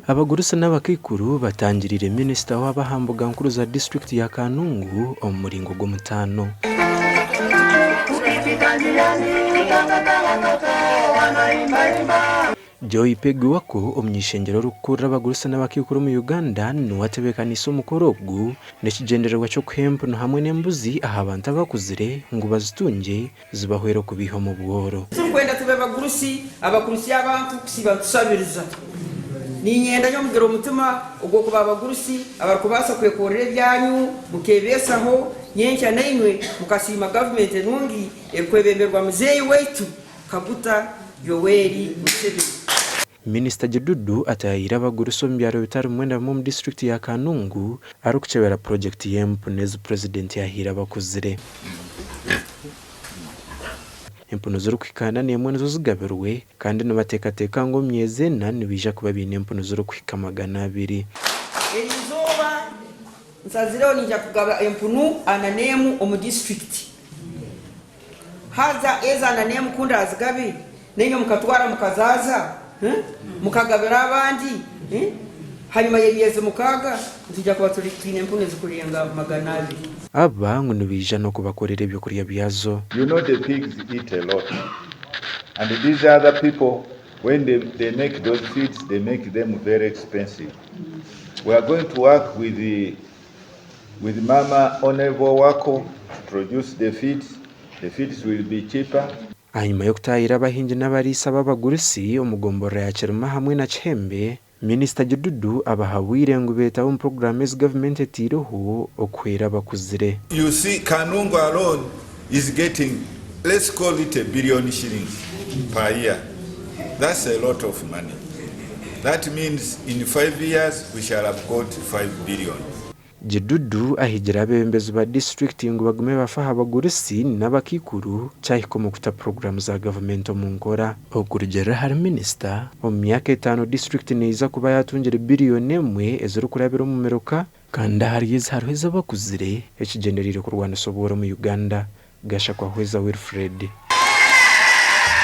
Abagurusi n'abakaikuru batangiriire minisita waabo aha mbuga nkuru za disiturikiti ya Kanungu omu muringo gw'omutaano. Joy Peggy Wako, omuny'eishengyero orikukurira abagurusi n'abakaikuru omu Uganda niwe atebeekaniise omukoro ogu n'ekigyendererwa ky'okuha empunu hamwe n'embuzi aha bantu abakuzire ngu bazitungye zibahwere okubaiha omu bworo. Titurikwenda tube bagurusi abakurutsya abantu kusiiba nitushabiriza. Niinyenda nyowe mugire omutima ogw'okuba abagurusi abarikubaasa kwekorera ebyanyu mukeebeesaho nyenkya naimwe mukasiima gavumenti enungi erikwebemberwa muzeeyi waitu Kaguta Yoweri Museveni. Minisita Gidudu ataayaayire abagurusi omu byaro bitari bimwe na bimwe omu disiturikiti ya Kanungu arikukyebera purogyekiti y'empunu ezi Purezidenti yahaire abakuzire. Empunu zirikuhikaana n'emwe nizo zigabirwe kandi nibateekateeka ngu omu myezi ena nibaija kuba baine empunu zirikuhika 200. Eri izooba nsazireho niija kugaba empunu ana n'emwe omu disiturikiti. Haza ezo ana n'emwe ku ndaazigabe, naimwe mukatwara mukazaaza, mukagabira abandi, hanyima y'emyezi mukaaga nitwija kuba twine empunu ezikurenga 200. Aba ngu nibaija n'okubakorera ebyokurya byazo. You know the pigs eat a lot and these other people when they, they make those feeds they make them very expensive. We are going to work with the with Mama Honorable Wako to produce the feeds, the feeds will be cheaper. Ahanyima y'okutaahirira abahingi n'abariisa b'abagurusi omu gomborora ya Kirima hamwe na Kihembe, Minisita Gidudu abahabwire ngu beetabe omu puroguraamu ezi gavumenti etaireho okuhwera abakuzire. You see Kanungu alone is getting let's call it a billion shillings per year that's a lot of money that means in 5 years we shall have got 5 billion. Gidudu ahigire abeebembezi ba disiturikiti ngu bagume bafe aha bagurusi n'abakaikuru kyahika omu kuta puroguraamu za gavumenti omu nkora. Okurugiirira ahari minisita, omu myaka etaano disiturikiti neija kuba yaatungire biriyoni emwe ezirikurabira omu miruka Kandi ahari ezi hariho ez'abakuzire, ekigyendereire kurwanisa obworo omu Uganda, Gashakwa Hweza Wilfred.